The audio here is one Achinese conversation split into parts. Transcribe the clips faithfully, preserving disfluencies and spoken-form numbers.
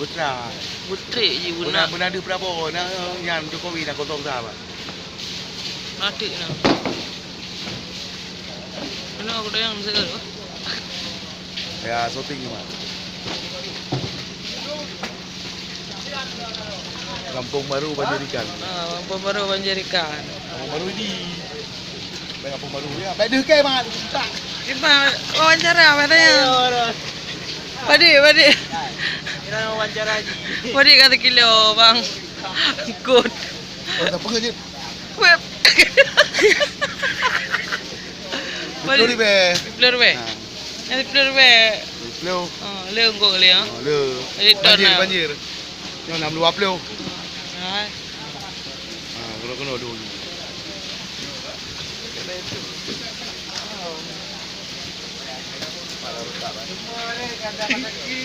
Putra. Putra je beuna. Beuna, beuna deuh Prabowo, na nyan Jokowi na kosong sa, Pak. Adik na. Mana aku dah yang masa tu? Ya, syuting ni, Mak. Kampung Baru Banjir Ikan. Ah, Kampung Baru Banjir Ikan. Kampung Baru ini. Baik, Kampung Baru ya. Baik deh, kai, Mak. Ipa wawancara, Mak, tanya. Ayo, dah. Padi, padi. Kira wawancara je. Padi kata kilo, Bang. Good. Oh, tak peugah je. Web. Sepuluh ribu. Sepuluh ribu. Ha. Yang sepuluh ribu. Sepuluh. Oh, le enggong le, ha? Oh, le. Jadi ton banjir, lah. Banjir. Yang enam dua puluh. Hai. Ha, kalau kena dulu.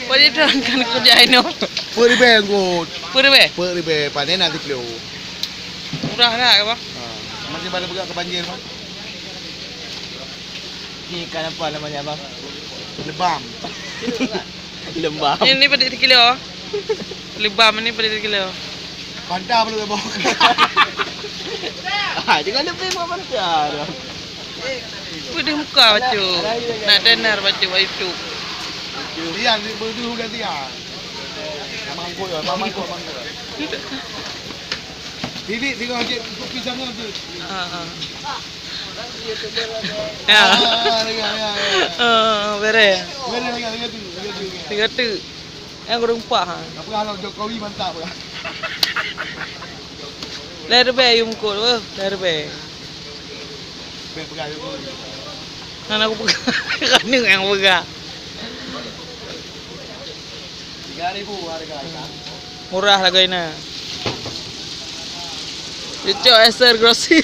Boleh terangkan kerja ini? Peuet ribèe ngon. Peuet ribèe? Peuet ribèe, panen nanti puluh. Murah lah, apa? Ha, masih balik peugah ke banjir, Bang. Ni ikan apa namanya, Bang? Lebam. Lembam. Ini, ini padi sikilo. Lebam ini padi sikilo. Pantah perlu bawa. Ah, jangan lebih buat manusia tu. Peuduh muka bacut. Nak tenar bacut bak YouTube. Tian, ni peuduh udah tian. Mangkuk ya, mangkuk, mangkuk. Tilik tengah je kopi jangan tu. Ha, ha. Ya. Ah, ya, ya, ya. Ha, bereh. Bereh, ya, ya, tu, ya, tu, ya. Tiga tu. Yang kurang empat, ha. Apa kalau Jokowi mantap, lah? Lhèe ribèe yum kot, beuh. Lhèe ribèe. Bèk peugah Jokowi. Kan aku peugah. Kan nyang peugah. Tiga ribu harga ikan. Murah lagoe na. Cocok Esther Grosir.